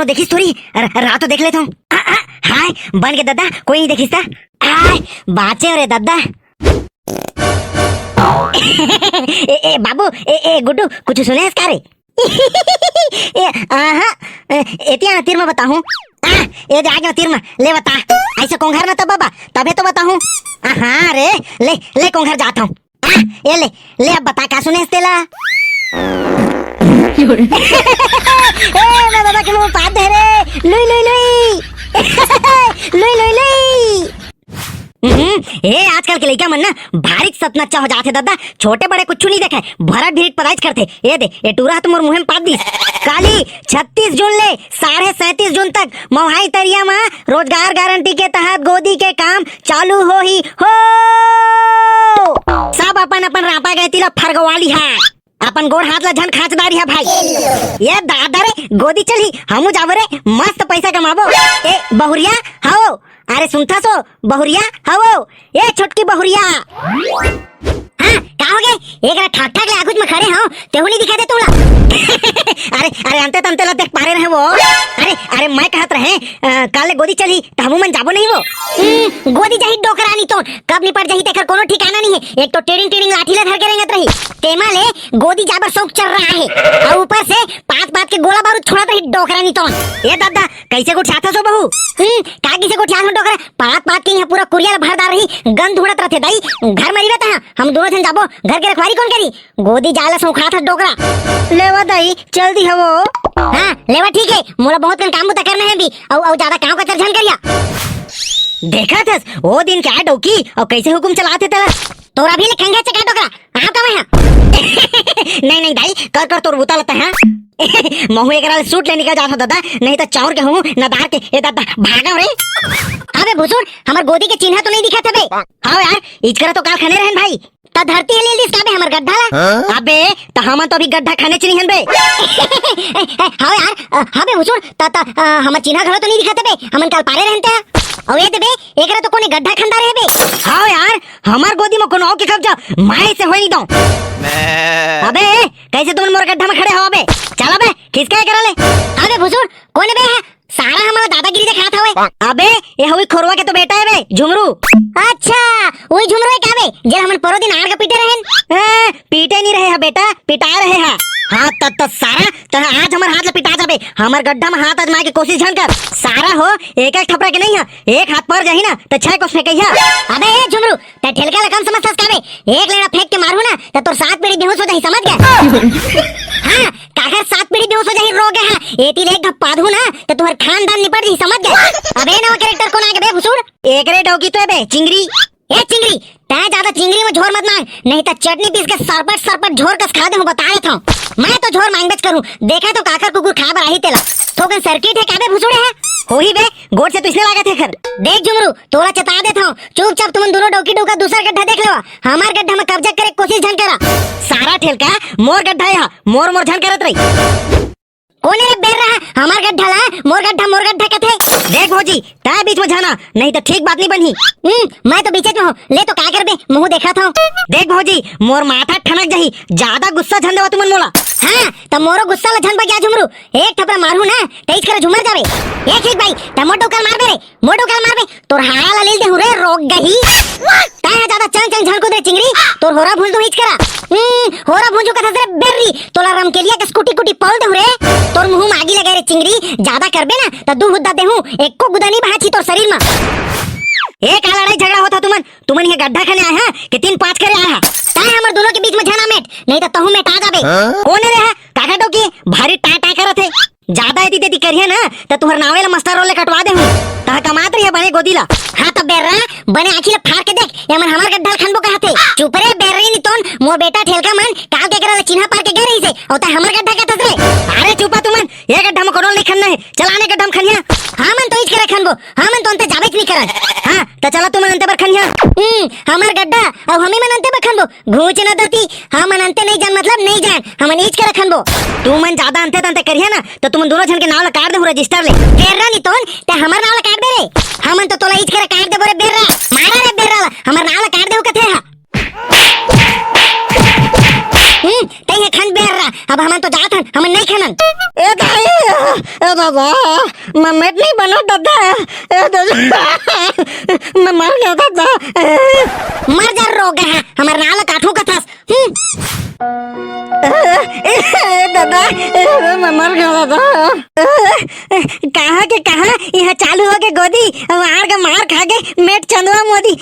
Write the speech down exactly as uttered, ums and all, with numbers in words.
देखिस थोरी, र-, रहा तो देख लेथंव। आ, आ, हाय, बन गे ददा, कोई नहीं देखिस त। हाय, बाँचे रे ददा। ए, ए, बाबू, ए, ए, गुड्डू, कुछ सुने हस का रे? ए, आहा, ए, एतिया ना तीर में बताहूँ। आ, ए दे आ गया तीर में, ले बता। ऐसे कोंघर ना तब बाबा, तबे तो बताहूँ। आहा रे, ले, ले कोंघर जात हूँ। आ, ए ले, ले अब बता का सुने हस तेला? ए, मैं बाबा के मुंह पाद दे रे। लुई, लुई, लुई। लुई, लुई, लुई। हम्म, ए आजकल के लइका मन ना भारी सतनच्चा हो जाथे ददा। छोटे बड़े कुछु नहीं देखे, भरट भिरट पदाइच करथे। ए दे, ए टूरा ह तो मोर मुंह में पाद दिस। काली छत्तीस जून ले साढ़े सैंतीस जून तक मौहाई तरिया म रोजगार गारंटी के तहत गोदी के काम चालू होही हो। सब अपन अपन रापा गैती ला फरगवा लिहा, अपन गोड़ हाथ ला झन खांच डारिहा भाई। ए दादा रे, गोदी चलही, हमू जाबो रे, मस्त पैसा कमाबो। ए बहुरिया, हव, अरे सुनथस ओ बहुरिया, हव, ए छोटकी बहुरिया। हाँ, का हो गे? एकरा ठाक ठाक ले आगुच में खड़े हव, तेहू नहीं दिखा दे तोला। अरे, अरे, अंते तंते ला देख पारे रहे वो। अरे, अरे, मैं कहत रहे, अ, काल ले गोदी चलही, त हमू मन जाबो नहीं वो। हम्म, गोदी जाही डोकरानी तो, कब निपट जाही तेकर कोनो ठिकाना नहीं है। एक तो टेढ़िंग टेढ़िंग लाठी ला धर के रेंगत रही, तेमा ले गोदी जाबर शौक चल रहा है, और ऊपर से पात पात के गोला बारूद छोड़त रही डोकरानी तो। ए दादा, कैसे गोठियाथस ओ बहू? हम्म, का किसे गोठियाथंव डोकरा? पात पात के यहाँ पूरा कुरिया ला भर डार रही, गंध उड़त रथे दाई। घर में रहिबे तहाँ, हम दोनों झन जाबो, घर के रखवारी कौन करी? गोदी जाय ला सौंखाथस डोकरा। लेवा दाई, चल दी हवो। हाँ, लेवा ठीक है, मोला बहुत कन काम बुता करना है भी, अउ, अउ ज्यादा कांव कचर झन करिया। देखत हस, ओ दिन के आय डौकी, अउ कैसे हुकुम चलाथे तेला। तोर अभी ले खंघे चका डोकरा, आव का मैं हा? नहीं, नहीं दाई, कर, कर तोर बुता ला तैं हा। महू एकरा ले सूट ले निकल जात हंव ददा, नहीं त चाउर के हूँ, न दार के, ए ददा, भागव रे। अबे भुसुड़, हमर गोदी के चिन्हा तो नहीं दिखत हबे। हव यार, इचकरा तो काल खने रहन भाई। त धरती ह ले लिस का बे हमर गड्ढा ला? हाँ? अबे, त हमन तो अभी गड्ढा खनेच नहीं हन बे। हव यार, अ, हबे भुसुड़, त, त, अ, हमर चिन्हा घलो तो नहीं दिखत हबे, हमन काल पारे रहन ते। अउ ए दे बे, एकरा तो कोने गड्ढा खंदा रहे बे। हव यार, हमर गोदी म कोनो अउ के कब्जा, मैं से होई नहीं दो। अबे, कैसे तुमन मोर गड्ढा म खड़े हव बे? चला बे, खिसका एकरा ले। अबे भुसुड़, कोने बे है? सारा हमला दादागिरी देखात हवे। अबे, ए हवी खोरवा के तो बेटा है बे, झुमरू। अच्छा, वही झुमरू है का बे, जे हमन परो दिन आड़ के पीटे रहन? ए, पीटे नहीं रहे हा बेटा, पिटा रहे हा। हाँ, त, त सारा, त आज हमर हाथ ले पिटा जाबे। हमर गड्ढा म हाथ आजमाए के कोशिश झन कर। सारा हो, एक एक थपरा के नहीं हा, एक हाथ पर जाही ना, त छह कोस फेंकइहा। अबे ए झुमरू, तैं ठेलका ला कम समझथस का बे? एक लेड़ा फेंक के मारहूं ना, त तोर सात पीढ़ी बेहोश हो जाही, समझ गे? हाँ, काकर सात पीढ़ी बेहोश हो जाही, रोग है। एती ले एक घप पादहूं ना, त तुहर खानदान निपट जाही, समझ गे? अबे नवा कैरेक्टर कोन आ गे बे भुसुड़? एकरे डौकी तो है बे, चिंगरी। ए चिंगरी, तैं ज्यादा चिंगरी म झोर मत मांग, नहीं त चटनी पीस के सरपट सरपट झोर कस खा देहूं, बता देथंव। मैं तो झोर मांगबेच करूं, देखा तो काकर कुकुर खाए बर आही तेला। थोकन सर्किट है का बे भुसुड़े है? होही बे, गोठ से तो इसने लागत है खर। देख झुमरू, तोला चेता देथंव, चुपचाप तुमन दोनों डौकी डौका दूसर गड्ढा देख लेवा, हमार गड्ढा म कब्जा करे के कोशिश झन करा। सारा ठेलका, मोर गड्ढा ए हा, मोर मोर झन करत रही। कोने रे बेर्रा, हमार गड्ढा ला मोर गड्ढा, मोर गड्ढा कथे। देख भौजी, तैं बीच म झन आ, नहीं त ठीक बात नहीं बनही। हम्म, मैं तो बीचेच म हंव, ले तो का करबे, मुंह देखाथंव। देख भौजी, मोर माथा ठनक जाही, ज्यादा गुस्सा झन देवा तुमन मोला। हाँ, त मोरो गुस्सा ला झन बगिया झुमरू, एक थपरा मारहूं ना, त इचकरा झुमर जाबे। ए ठीक भाई, तैं मोर डौका ल मारबे रे, मोर डौका ल मारबे, तोर हाड़ा ला लील देहूं रे, रोग गही। तैं हा ज्यादा चंग चंग झन कूद रे चिंगरी, तोर होरा भूंज दूं इचकरा। हम्म, होरा भूंजू कथस रे बेर्री, तोला रमकेलिया कस कुटी कुटी पल देहूं रे। तोर मुंह म आगी लगे रे चिंगरी, ज्यादा करबे ना त दू हुद्दा देहूं, एको गुदा नहीं बांचही तोर शरीर म। ए का लड़ाई झगड़ा होत हा तुमन? तुमन ये गड्ढा खने आए हा कि तीन पांच करे आए हा? तैं हमर दोनों के बीच म झन आ मेट, नहीं त तहूं मेटा जाबे। हाँ? कोने रे हा? काका डौकी भारी टां टां करत हे। ज्यादा एती तेती करिहा ना, त तुहर नावे ला मस्टर रोल ले कटवा देहूं। तहां कमात रहिहा बने गोदी ला। हाँ त बेर्रा, बने आंखी ला फार के देख, एमन हमर गड्ढा ल खनबो कहत हे। चुप रे बेर्री नितोन, मोर बेटा ठेलका मन काल के एकरा ला चिन्हा पार के गे रहिस हे, अउ तैं हमर गड्ढा कहत हस रे। अरे चुपा तुमन, ये गड्ढा म कोनो ल नहीं खनना हे। चल आने गड्ढा म खनिहा। हमन तो इचकरा खनबो, हमन तो अंते जाबेच नहीं करन। हाँ, त चला तुमन अंते बर खनिहा। हम्म, हमर गड्ढा, अउ हमी मन अंते बर खनबो। घूंच न दती, हमन अंते नहीं जान, मतलब नहीं जान, हमन इचकरा खनबो। तुमन ज्यादा अंते तंते करिहा ना, त तुमन दोनों झन के नाव ला काट देहूं रजिस्टर ले। बेर्रा नितोन, तैं हमर नाव ला काट दे रे। हमन तो तोला इचकरा काट देबो रे बेर्रा। मारा रे बेर्रा ला, हमर नाव ला काट देहूं कथे हा। हम्म, तैं हे खन बेर्रा, अब हमन तो जात हन, हमन नहीं खनन। ए दाई, ए दादा, मैं मेट नहीं बना दादा, ए दादा, मैं मर गया दादा। मर जा रोग है, हमारे नाल काठू कथस। हम्म। ए दादा, ए, मैं मर गया दादा। कहाँ के कहाँ यहाँ चालू हो के गोदी, वार के मार खा के मेट चंदवा मोदी।